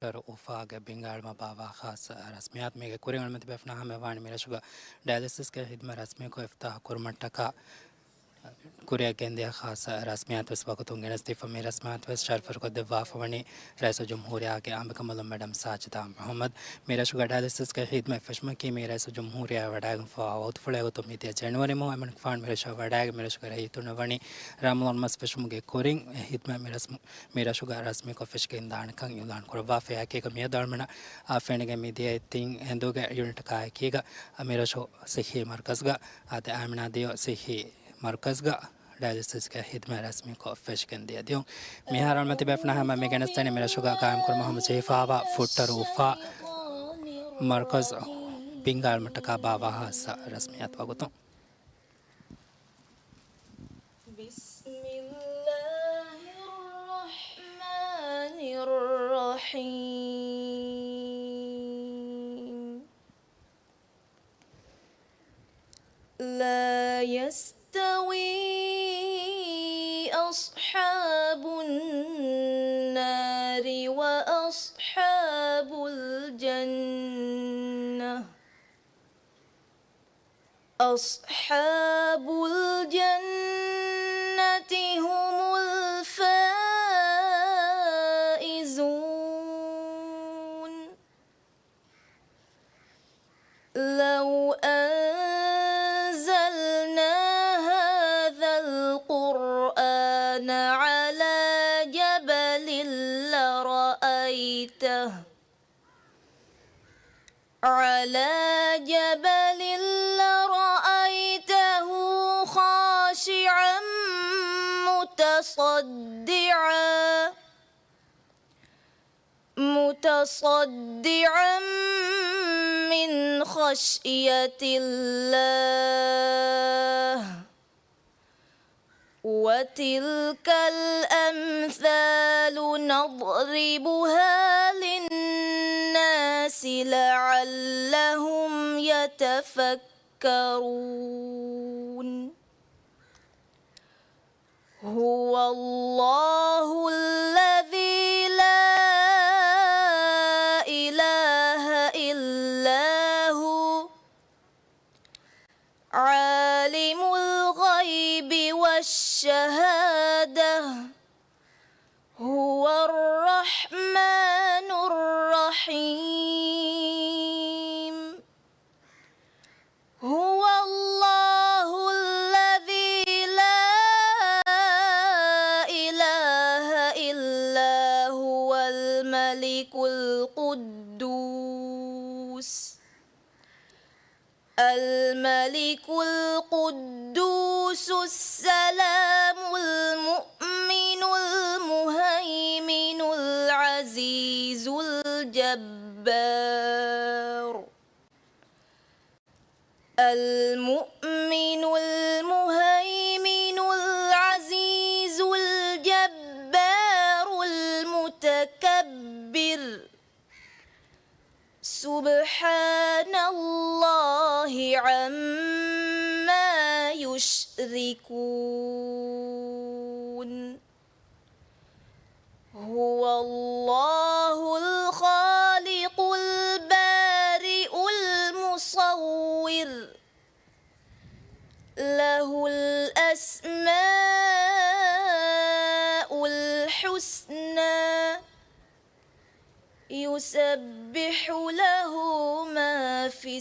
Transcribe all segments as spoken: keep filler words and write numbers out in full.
ފުއްޓަރު އުފާގެ ބިންގާ އެޅުމަށް ބާއްވާ ޚާއްޞަ ރަސްމިއްޔާތު. މީގެ ކުރިން އަޅުމެން ތިބޭފުޅުންނާ ހަމަޔަށް ވާނީ މިރަށުގަ ޑަޔަލިސިސްގެ ޚިދުމަތް ރަސްމީކޮށް އިފްތިތާޙް ކުރުމަށްޓަކާ ކުރިއަށް ގެންދިޔަ ޚާއްޞަ ރަސްމިއްޔާތު ވެސް ވަގުތުން ގެނެސްދީފަ. މި ރަސްމިއްޔާތު ވެސް ޝަރަފުވެރިކޮށްދެއްވާފަ ވަނީ ރައީސުލްޖުމްހޫރިއްޔާގެ އަނބިކަނބަލުން މެޑަމް ސާޖިދާ މުޙައްމަދު. މިރަށުގަ ޑަޔަލިސިސްގެ ޚިދުމަތް ފެށުމަކީ މި ރައީސުލްޖުމްހޫރިއްޔާ ވަޑައިގެންފަވާ ވަގުތުފުޅެއް ގޮތުން މިދިޔަ ޖެނުއަރީ މަހު އެމަނިކުފާނު މިރަށަށް ވަޑައިގެން މިރަށުގެ ރައްޔިތުންނަށް ވަނީ ރަމަޟާން މަސް ފެށުމުގެ ކުރިން އެ ޚިދުމަތް މި ރަސްމު މި ރަށުގަ ރަސްމީކޮށް ފެށިގެންދާނެކަން އިޢުލާން ކުރައްވާފައި. އެކީގަ މިއަދު އަޅުމެންނަށް އާ ފެނިގެން މިދިޔަ ތިން އެނދުގެ ޔުނިޓަކާ އެކީގަ މިރަށު ޞިއްޙީ މަރުކަޒުގަ އާދެ، އާމިނާ ދިޔޯ ޞިއްޙީ މަރުކަޒުގަ ޑަޔަލިސިސްގެ ޚިދުމަތް ރަސްމީކޮށް ފެށިގެން ދިޔަ ދިޔުން. މިހާރު އަޅުމެން ތިބޭފުޅުންނާ ހަމަ މި ގެނެސްދެނީ މިރަށުގަ ގާއިމްކުރުމަށް ހަމަޖެހިފައިވާ ފުއްޓަރު އުފާ މަރުކަޒު ބިންގާ އެޅުމަށްޓަކާ ބާއްވާ ޚާއްޞަ ރަސްމިއްޔާތު ވަގުތުން. بسم الله الرحمن الرحيم. لا يستوي أصحاب النار وأصحاب الجنة. أصحاب الجنة هم الفائزون. لو أنزلنا هذا القرآن على جبل لرأيته على جبل لرأيته خاشعا متصدعا، متصدعا من خشية الله. وتلك الأمثال نضربها للناس لعلهم يتفكرون. هو الله الذي لا إله إلا هو عالم الغيب والشهادة هو الرحمن الرحيم. هو الله الذي لا إله إلا هو الملك القدوس الملك القدوس السلام المؤمن المهيمن العزيز الجبار. المؤمن المهيمن العزيز الجبار المتكبر. سبحان الله عما يشركون. هو الله الخالق البارئ المصور. له الأسماء الحسنى. يسبح له ما في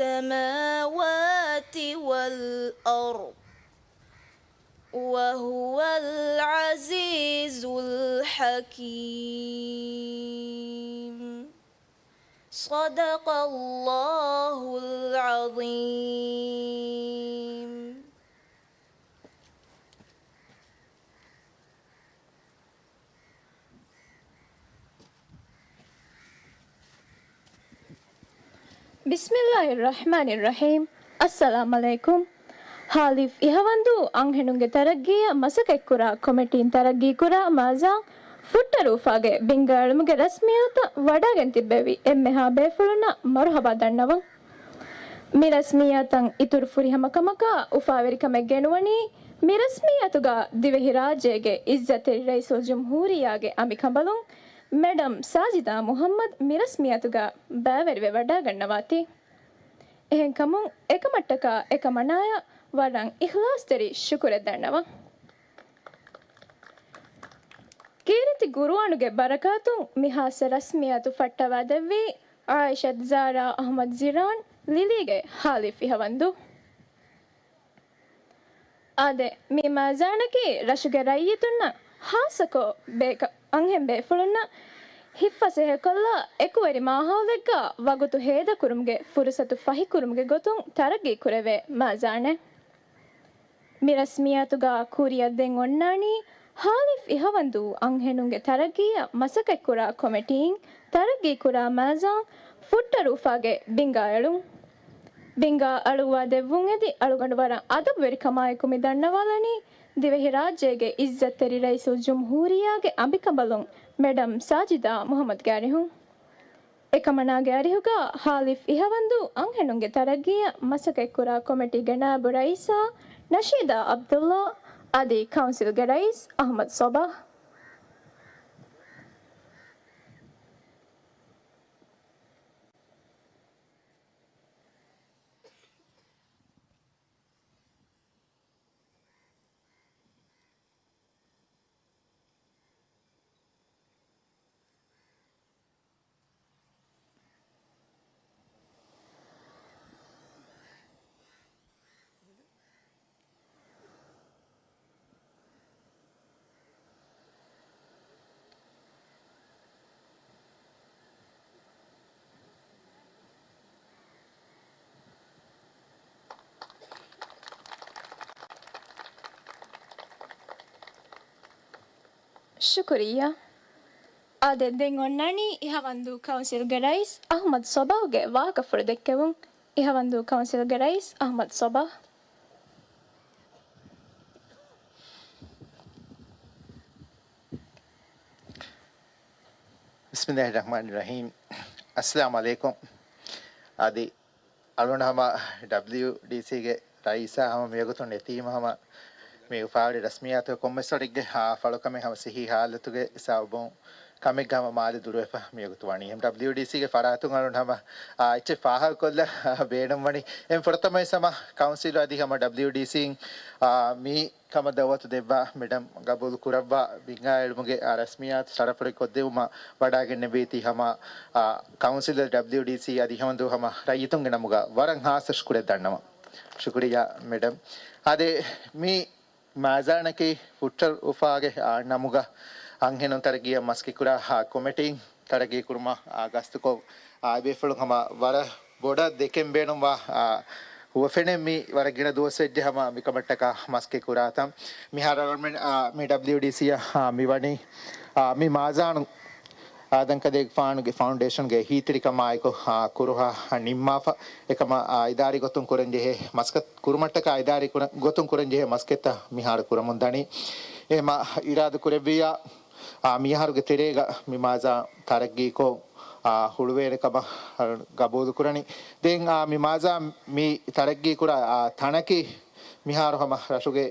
السماوات والأرض وهو العزيز الحكيم. صدق الله العظيم. بسم الله الرحمن الرحيم. އައްސަލާމް ޢަލައިކުމް. ހާލިފް އިހަވަންދޫ އަންހެނުންގެ ތަރައްގީއަށް މަސައްކަތްކުރާ ކޮމިޓީން ތަރައްގީކުރާ މާޒާ ފުއްޓަރު އުފާގެ ބިންގާ އެޅުމުގެ ރަސްމިއްޔާތަށް ވަޑައިގެން ތިއްބެވި އެންމެހާ ބޭފުޅުންނަށް މަރުޙަބާ ދަންނަވަން. މި ރަސްމިއްޔާތަށް އިތުރު ފުރިހަމަ ކަމަކާ އުފާވެރިކަމެއް ގެނުވަނީ، މި ރަސްމިއްޔާތުގަ ދިވެހިރާއްޖޭގެ އިއްޒަތްތެރި ރައީސުލްޖުމްހޫރިއްޔާގެ އަނބިކަނބަލުން މެޑަމް ސާޖިދާ މުހައްމަދު މި ރަސްމިއްޔާތުގަ ބައިވެރިވެ ވަޑައިގަންނަވާތީ. އެހެންކަމުން އެކަމަށްޓަކާ އެކަމަނާޔަށް ވަރަށް އިޚްލާޞްތެރި ޝުކުރެއް ދަންނަވަން. ކީރިތި ގުރުއާނުގެ ބަރަކާތުން މި ޚާއްޞަ ރަސްމިއްޔާތު ފައްޓަވާދެއްވީ އާއިޝަތު ޒާރާ އަޙްމަދު ޒިރާން ލިލީގެ ހާލި ފިހަވަންދޫ. އާދެ، މި މާޒާނަކީ ރަށުގެ ރައްޔިތުންނަށް ޚާއްޞަކޮށް ބޭކަ-، އަންހެން ބޭފުޅުންނަށް ހިތްފަސޭހަކޮށްލާ އެކުވެރި މާހައުލެއްގަ ވަގުތު ހޭދަކުރުމުގެ ފުރުޞަތު ފަހިކުރުމުގެ ގޮތުން ތަރައްގީ ކުރެވޭ މާޒާނެއް. މި ރަސްމިއްޔާތުގަ ކުރިއަށް ދެން އޮންނާނީ ހާލި ފިހަވަންދޫ އަންހެނުންގެ ތަރައްގީއަށް މަސައްކަތްކުރާ ކޮމިޓީން ތަރައްގީކުރާ މާޒާން ފުއްޓަރުވުފާގެ ބިންގާއެޅުން. ބިންގާ އަޅުއްވާ ދެއްވުން އެދި އަޅުގަނޑު ވަރަށް އަދަބުވެރިކަމާއެކު މި ދަންނަވާލަނީ ދިވެހިރާއްޖޭގެ އިއްޒަތްތެރި ރައީސުލްޖުމްހޫރިއްޔާގެ އަނބިކަނބަލުން މެޑަމް ސާޖިދާ މުހައްމަދުގެ އަރިހުން. އެކަމަނާގެ އަރިހުގަ ހާލި ފިހަވަންދޫ އަންހެނުންގެ ތަރައްގީއަށް މަސައްކަތްކުރާ ކޮމިޓީގެ ނާއިބު ރައީސާ ނަޝީދާ ޢަބްދުﷲ އަދި ކައުންސިލްގެ ރައީސް އަޙްމަދު ޞަބާޙް. ޝުކުރިއްޔާ. އާދެ، ދެން އޮންނާނީ އިހަވަންދޫ ކައުންސިލްގެ ރައީސް އަޙްމަދު ޞަބާޙްގެ ވާހަކަފުޅު ދެއްކެވުން. އިހަވަންދޫ ކައުންސިލްގެ ރައީސް އަޙްމަދު ޞަބާޙް. ބިސްމިﷲިއްރަޙްމާނިއްރަޙީމް. އައްސަލާމު ޢަލައިކުމް. އަދި އަޅުގަނޑު ހަމަ ޑަބްލިއުޑީސީގެ ރައީސާ ހަމަ މިވަގުތު ނެތީމަ ހަމަ މި އުފާވެރި ރަސްމިއްޔާތުގެ ކޮންމެސް ވަރެއްގެ ހާ ފަޅުކަމެއް ހަމަ ސިއްހީ ހާލަތުގެ ސަބަބުން ކަމެއްގަ ހަމަ މާލެ ދުރުވެފަ މިވަގުތު ވަނީ. އެހެން ޑަބްލިއުޑީސީގެ ފަރާތުން އަޅުގަނޑު ހަމަ، އާ، އެއްޗެއް ފާހަގަކޮށްލަ، އާ، ބޭނުންވަނީ. އެހެން ފުރަތަމަވެސް ހަމަ ކައުންސިލު އަދި ހަމަ ޑަބްލިއުޑީސީން، އާ، މި ކަމަށް ދައުވަތު ދެއްވާ މެޑަމް ގަބޫލު ކުރައްވާ ބިންގާއެޅުމުގެ އާ ރަސްމިއްޔާތު ސަރަފުޅި ކޮށްދެވުމަށް ވަޑައިގެންނެވީތީ ހަމަ، އާ، ކައުންސިލް ޑަބްލިއުޑީސީ އަދި ހަމަ ދުވަހު ހަމަ ރައްޔިތުންގެ ނަމުގަ ވަރަށް ހާއްސަ ޝުކުރެއް ދަންނަވަން. ޝުކުރިއްޔާ މެޑަމް. އާދެ، މި މާޒާނަކީ ފުއްޓަރު އުފާގެ އާ ނަމުގަ އަންހެނުން ތަރައްގީއަށް މަސައްކަތްކުރާ އާ ކޮމިޓީން ތަރައްގީ ކުރުމަށް އާ ގަސްތުކޮށް، އާ އެބޭފުޅުން ހަމަ ވަރަށް ބޮޑަށް ދެކެން ބޭނުންވާ، އާ، ހުވަފެނެއް މި ވަރަށް ގިނަ ދުވަސް ވެއްޖެ ހަމަ މިކަމަށްޓަކާ މަސައްކަތް ކުރާތަން. މިހާރު އަޅުގަނޑުމެން، އާ، މި ޑަބްލިއުޑީސީއަށް، އާ، މިވަނީ، އާ، މި މާޒާނު އާދަން ކަލޭގެފާނުގެ ފައުންޑޭޝަންގެ އެހީތެރިކަމާއެކު، އާ، ކުރުހާ ނިންމާފަ. އެކަމަށް، އާ، އިދާރީ ގޮތުން ކުރަންޖެހޭ މަސައްކަތް ކުރުމަށްޓަކާ އިދާރީ ކުރަ-، ގޮތުން ކުރަންޖެހޭ މަސައްކަތްތައް މިހާރު ކުރަމުން ދަނީ. އެހެމަ އިރާދަ ކުރެއްވިއްޔާ، އާ، މިހާރުގެ ތެރޭގަ މި މާޒާ ތަރައްގީކޮށް، އާ، ހުޅުވޭނެ ކަމަށް ގަބޫލު ކުރަނީ. ދެން، އާ، މި މާޒާ މި ތަރައްގީ ކުރާ، އާ، ތަނަކީ މިހާރު ހަމަ ރަށުގެ،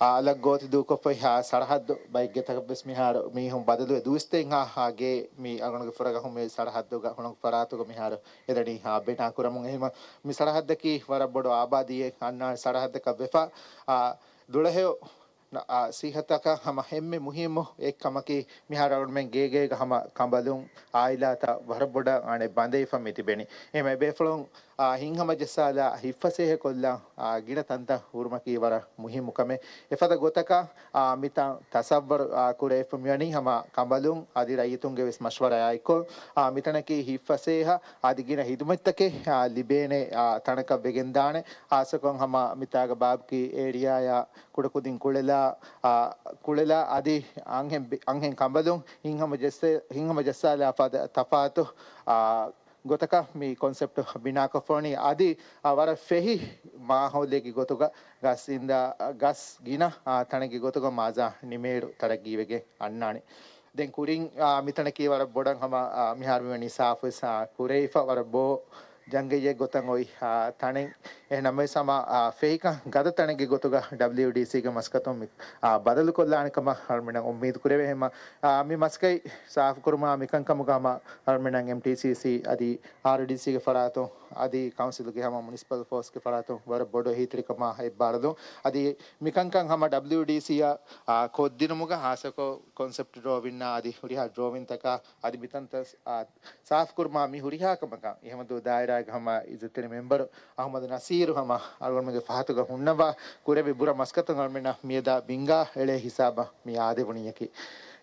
އާ، އަލަށް ގޯތި ދޫކޮށްފައި، އާ، ސަރަހައްދު ބައެއްގެ ތަކަށްވެސް މިހާރު މީހުން ބަދަލުވެ ދުވަސް ދެން، އާ، އާ، ގޭ މި އަޅުގަނޑުގެ ފުރަގަހުން މި ސަރަހައްދުގަ ހުޅަނގު ފަރާތުގަ މިހާރު އެދަނީ، އާ، ބިނާ ކުރަމުން. އެހެމަ މި ސަރަހައްދަކީ ވަރަށް ބޮޑު އާބާދީއެއް އަންނާނެ ސަރަހައްދަކަށް ވެފަ، އާ، ދުޅަހެޔޮ ނަ-، އާ، ސިއްހަތަކަށް ހަމަ އެންމެ މުހިއްމު އެއްކަމަކީ، މިހާރު އަޅުގަނޑުމެން ގޭގޭގަ ހަމަ ކަނބަލުން އާއިލާތައް ވަރަށް ބޮޑަށް އަނެއް ބަނދެވިފަ މި ތިބެނީ. އެހެމަ އެބޭފުޅުން، އާ، ހިތްހަމަޖައްސާލާ ހިތްފަސޭހަކޮށްލާ، އާ، ގިނަ ތަންތަން ހުރުމަކީ ވަރަށް މުހިއްމު ކަމެއް. އެފަދަ ގޮތަކަށް، އާ، މިތަން ތަސައްވަރު، އާ، ކުރެވިފަ މިވަނީ ހަމަ ކަނބަލުން އަދި ރައްޔިތުންގެ ވެސް މަޝްވަރާއާއެކު، އާ، މިތަނަކީ ހިތްފަސޭހަ އަދި ގިނަ ހިދުމަތްތަކެއް، އާ، ލިބޭނެ، އާ، ތަނަކަށް ވެގެންދާނެ. ހާއްސަކޮށް ހަމަ މިތާގަ ބާބްކީ އޭރިއާޔާ ކުޑަކުދިން ކުޅެލާ، އާ، ކުޅެލާ އަދި އަންހެން ބި-، އަންހެން ކަނބަލުން ހިތްހަމަޖެއްސޭ-، ހިތްހަމަޖައްސާލާ ފަދަ ތަފާތު، އާ، ގޮތަކަށް މި ކޮންސެޕްޓް ބިނާކޮށްފަ ވަނީ. އަދި، އާ، ވަރަށް ފެހި މާހައުލެއްގެ ގޮތުގަ ގަސް އިންދާ، ގަސް ގިނަ، އާ، ތަނެއްގެ ގޮތުގަ މާޒާ ނިމޭއިރު ތަރައްގީވެގެން އަންނާނެ. ދެން ކުރިން، އާ، މިތަނަކީ ވަރަށް ބޮޑަށް ހަމަ، އާ، މިހާރު މިވަނީ ސާފުވެސް، އާ، ކުރެވިފަ ވަރަށް ބޯ ޖަނގައްޔެއް ގޮތަށް އޮތް، އާ، ތަނެއް. އެހެން ނަމަވެސް ހަމަ، އާ، ފެހިކަން ގަދަ ތަނެއްގެ ގޮތުގަ ޑަބްލިއުޑީސީގެ މަސައްކަތުން މި، އާ، ބަދަލުކޮށްލާނެ ކަމަށް އަޅުމެންނަށް އުއްމީދު ކުރެވޭ. ހަމަ، އާ، މި މަސައްކަތް ސާފުކުރުމާ މިކަންކަމުގަ ހަމަ އަޅުމެންނަށް އެމްޓީސީސީ އަދި އާރްޑީސީގެ ފަރާތުން އަދި ކައުންސިލުގެ ހަމަ މުނިސިޕަލް ފޯސްގެ ފަރާތުން ވަރަށް ބޮޑު އެހީތެރިކަމާ އެއްބާރުލުން. އަދި މިކަންކަން ހަމަ ޑަބްލިއުޑީސީއަށް، އާ، ކޮށްދިނުމުގަ ހާއްސަކޮށް ކޮންސެޕްޓް ޑްރޯވިންއާ އަދި ހުރިހާ ޑްރޯވިންތަކާ އަދި މިތަންތަން، އާ، ސާފުކުރުމާ މި ހުރިހާ ކަމަކަށް އެހެމަދޫ ދާއިރާގެ ހަމަ އިއްޒަތްތެރި މެމްބަރު އަހުމަދު ނަސީރު ހަމަ އަޅުގަނޑުމެންގެ ފަހަތުގަ ހުންނަވާ ކުރެއްވި ބުރަ މަސައްކަތުން އަޅުމެންނަށް މިއަދާ ބިންގާ އެޅޭ ހިސާބަށް މި އާދެވުނީއަކީ.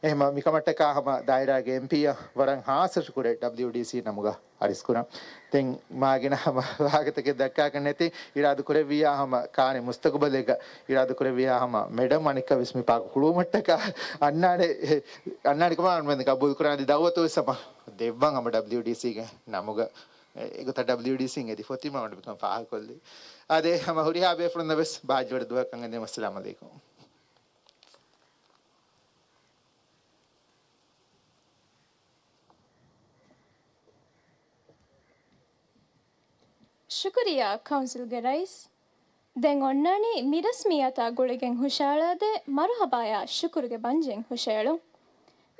އެހެމަ މިކަމަށްޓަކާ ހަމަ ދާއިރާގެ އެމްޕީއަށް ވަރަށް ހާއްސަ ޝުކުރެއް ޑަބްލިއުޑީސީ ނަމުގަ އަރިސްކުރަން. ދެން މާގިނަ ހަމަ ވާހަކަތަކެއް ދައްކާކަށް ނެތި، އިރާދަ ކުރެއްވިއްޔާ ހަމަ ކާނެ މުސްތަގުބަލެއްގަ އިރާދަ ކުރެއްވިއްޔާ ހަމަ މެޑަމް އަނެއްކާވެސް މި ޕާކު ހުޅުވުމަށްޓަކާ އަންނާނެ، އަންނާނެ ކަމަށް އަޅުމެން ގަބޫލު ކުރާނެ އަދި ދައުވަތުވެސް ހަމަ ދެއްވަން ހަމަ ޑަބްލިއުޑީސީގެ ނަމުގަ. އެގޮތަށް ޑަބްލިއުޑީސީން އެދި ފޮތިމަ ވަން މިކަން ފާހަގަކޮށްލީ. އާދެ، ހަމަ ހުރިހާ ބޭފުޅުންނަށް ވެސް ބާއްޖަވެރި ދުވަހަކަށް އެދެން. އައްސަލާމު ޢަލައިކުމް. ޝުކުރިއްޔާ ކައުންސިލްގެ ރައީސް. ދެން އޮންނާނީ މި ރަސްމިއްޔާތާ ގުޅިގެން ހުށައަޅާދޭ މަރުޙަބާޔާ ޝުކުރުގެ ބަންޖެއް ހުށައެޅުން.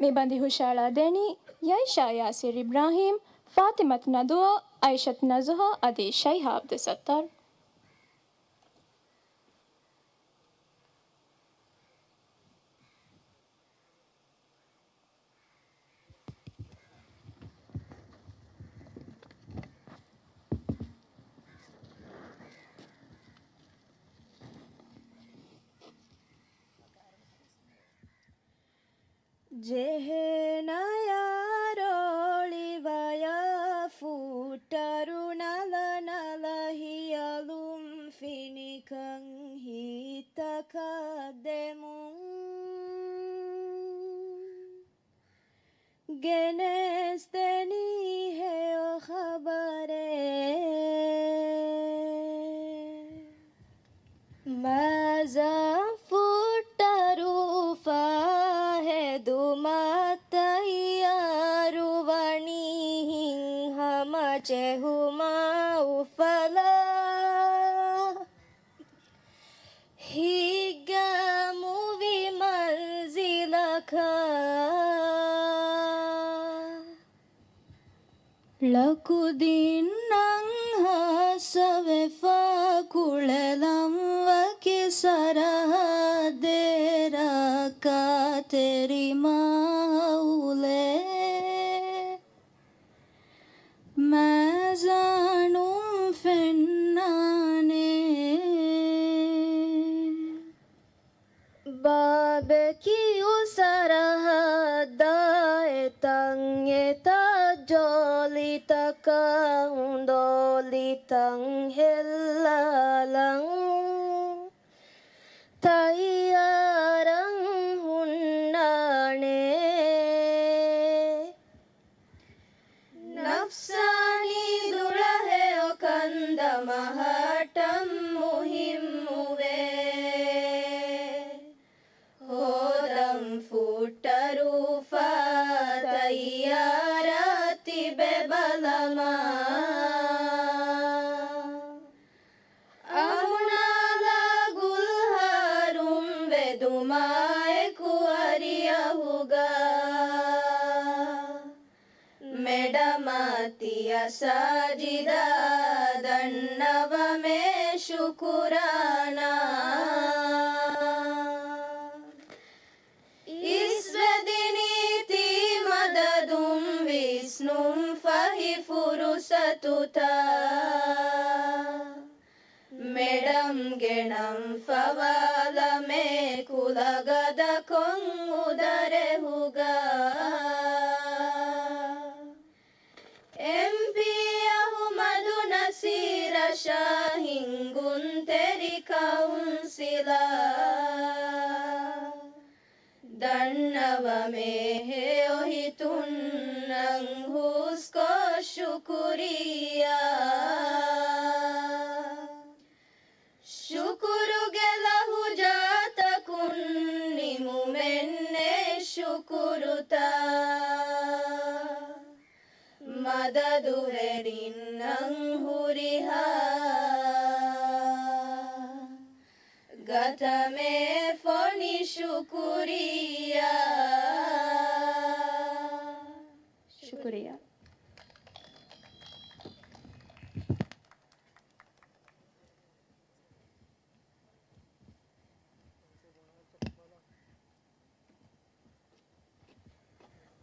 މި ބަންދި ހުށައަޅާދޭނީ ޔައިޝާ ޔާސިރް އިބްރާހީމް، ފާތިމަތު ނަދުވާ، އައިޝަތު ނަޒުހާ އަދި ޝައިހާ ޢަބްދުއްސައްތާރު. ޖެހޭނަޔާ ރޯޅިވަޔާ ފޫއްޓަރު ނަލަ ނަލަ ހިޔަލުން ފިނިކަން ހިތްތަކަށް ދެމުން. ގެނެސްދެނީ ހެޔޮ ޚަބަރެއް. މައިޒާ ފުއްޓަރު ފާހެދުމަށް ތައްޔާރުވަނީ ހިތްހަމަ ޖެހުމާ އުފަލާ. ހިތްގައިމުވި މަންޒިލަކަށް ޅަކުދިންނަށް ހާއްސަވެފަ ކުޅެލަން ވަކި ސަރަހައްދެއް ރައްކާތެރި މާހައުލެއް. މައިޒާނުން ފެންނާނެ. ބާބެކިއު ސަރަހައްދާ އެތަން އެތައް ޖޯލިތަކާ އުނދޯލިތަން ހެއްލާލަން. ތައްޔާރަށް ހުންނާނެ. ނަފްސާނީ ދުޅަހެޔޮ ކަންދަމަހައްޓަން މުހިއްމުވޭ. ހޯދަން ފުއްޓަރު އުފާ ތައްޔާރަށް ތިބެ ބަލަމާ. އަހުނާލާ ގުލްހާރުން ވެދުމާއެކު އަރިއަހުގަ. މެޑަމާ ތިޔަ ސާޖިދާ ދަންނަވަމޭ ޝުކުރާނާ. އިސްވެދިނީ ތީ މަދަދުން ވިސްނުން ފަހި ފުރުސަތުތައް. މެޑަމްގެ ނަން ފަވާލަމޭ ކުލަގަދަކޮށް އުދަރެހުގަ. އެމްޕީ އަހުމަދު ނަސީރަށާ ހިންގުންތެރި ކައުންސިލަރ. ދަންނަވަމޭ ހެޔޮ ހިތުންނަން ހުސްކޮށް ޝުކުރިއްޔާ. ޝުކުރުގެ ލަހުޖާތަކުން ނިމުމެއްނެތް ޝުކުރުތައް. މަދަދުވެރިންނަށް ހުރިހާ ގަތަމޭ ފޮނި ޝުކުރިއްޔާ. ޝުކުރިއްޔާ.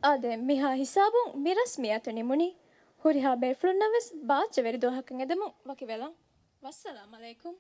އާދެ، މިހާ ހިސާބުން މި ރަސްމިއްޔާތު ނިމުނީ. ހުރިހާ ބޭފުޅުންނަށް ވެސް ބާއްޖަވެރި ދުވަހަކަށް އެދެމުން ވަކިވެލަން. ވައްސަލާމް އަލައިކުމް.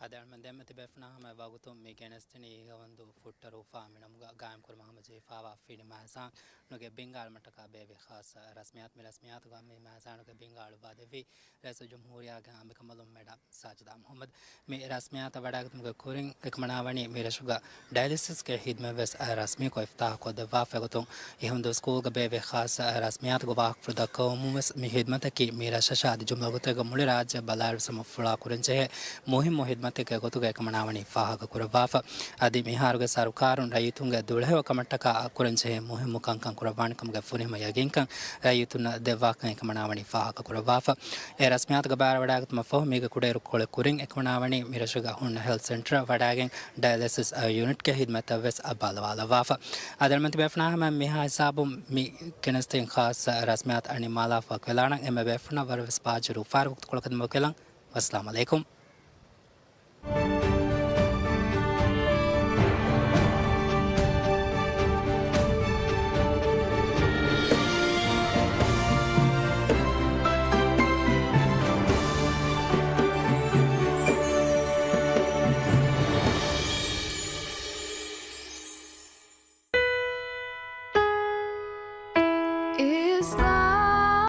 އަދި އަޅުމެން ދެންމެ ތިބޭފުޅުންނާ ހަމަ ވަގުތުން މި ގެނެސްދިނީ އިހަވަންދޫ ފުއްޓަރު އުފާ މިނަމުގަ ގާއިމްކުރުމަށް ހަމަޖެހިފާވާ ފިނި މައިޒާން ނުގެ ބިންގާ އަޅުމަށްޓަކާ ބޭއްވި ޚާއްޞަ ރަސްމިއްޔާތު. މި ރަސްމިއްޔާތުގަ މި މައިޒާނުގެ ބިންގާ އަޅުއްވާ ދެއްވީ ރައީސުލްޖުމްހޫރިއްޔާގެ އަނބިކަނބަލުން މެޑަމް ސާޖިދާ މުޙައްމަދު. މި ރަސްމިއްޔާތަށް ވަޑައިގަތުމުގެ ކުރިން އެކަމަނާވަނީ މި ރަށުގަ ޑަޔަލިސިސްގެ ހިދްމަތް ވެސް ރަސްމީކޮށް އިފްތާޙްކޮށްދެއްވާފައި ގޮތުން އިހަވަންދޫ ސްކޫލްގެ ބޭއްވި ޚާއްޞަ ރަސްމިއްޔާތުގެ ވާހަކަފުޅު ދައްކަވަމުން ވެސް މި ހިދްމަތަކީ މި ރަށަށާ އަދި ޖުމްލަ ގޮތެއްގަ މުޅި ރާއްޖެ ބަލާއިރު ސަމަ ފުޅާ ކުރަންޖެހޭ މުހިއްމު ހިދްމަތެއްގެ ގޮތުގައި އެކަމަނާވަނީ ފާހަގަ ކުރައްވާފަ. އަދި މިހާރުގެ ސަރުކާރުން ރައްޔިތުންގެ ދުޅަހެޔޮ ކަމަށްޓަކާ ކުރަންޖެހޭ މުހިއްމު ކަންކަން ކުރައްވާނެ ކަމުގެ ފުރިހަމަ ޔަގީންކަން ރައްޔިތުންނަށް ދެއްވާކަން އެކަމަނާވަނީ ފާހަގަ ކުރައްވާފަ. އެ ރަސްމިއްޔާތުގެ ބާރަށް ވަޑައިގަތުމަށް ފަހު މީގެ ކުޑައިރު ކޮޅެއް ކުރިން އެކަމަނާވަނީ މިރަށުގަ ހުންނަ ހެލްތް ސެންޓަރަށް ވަޑައިގެން ޑަޔަލިސިސް ޔުނިޓްގެ ހިދްމަތަށް ވެސް ބައްލަވާލައްވާފަ. އަދި އަޅުމެން ތިބޭފުޅުންނާ ހަމަ މިހާ ހިސާބުން މި ގެނެސްދިން ޚާއްޞަ ރަސްމިއްޔާތު ނިންމާލާފަ ވަކިވެލާނަން. އެންމެ ބޭފުޅުންނަށް ވަރަށް ވެސް ބާއްޖަވެރި އުފާވެރި ވަގުތުކޮޅަކަށް ދެމުން ވަކިވެލަން. ވައްސަލާމް އަލައިކުމް.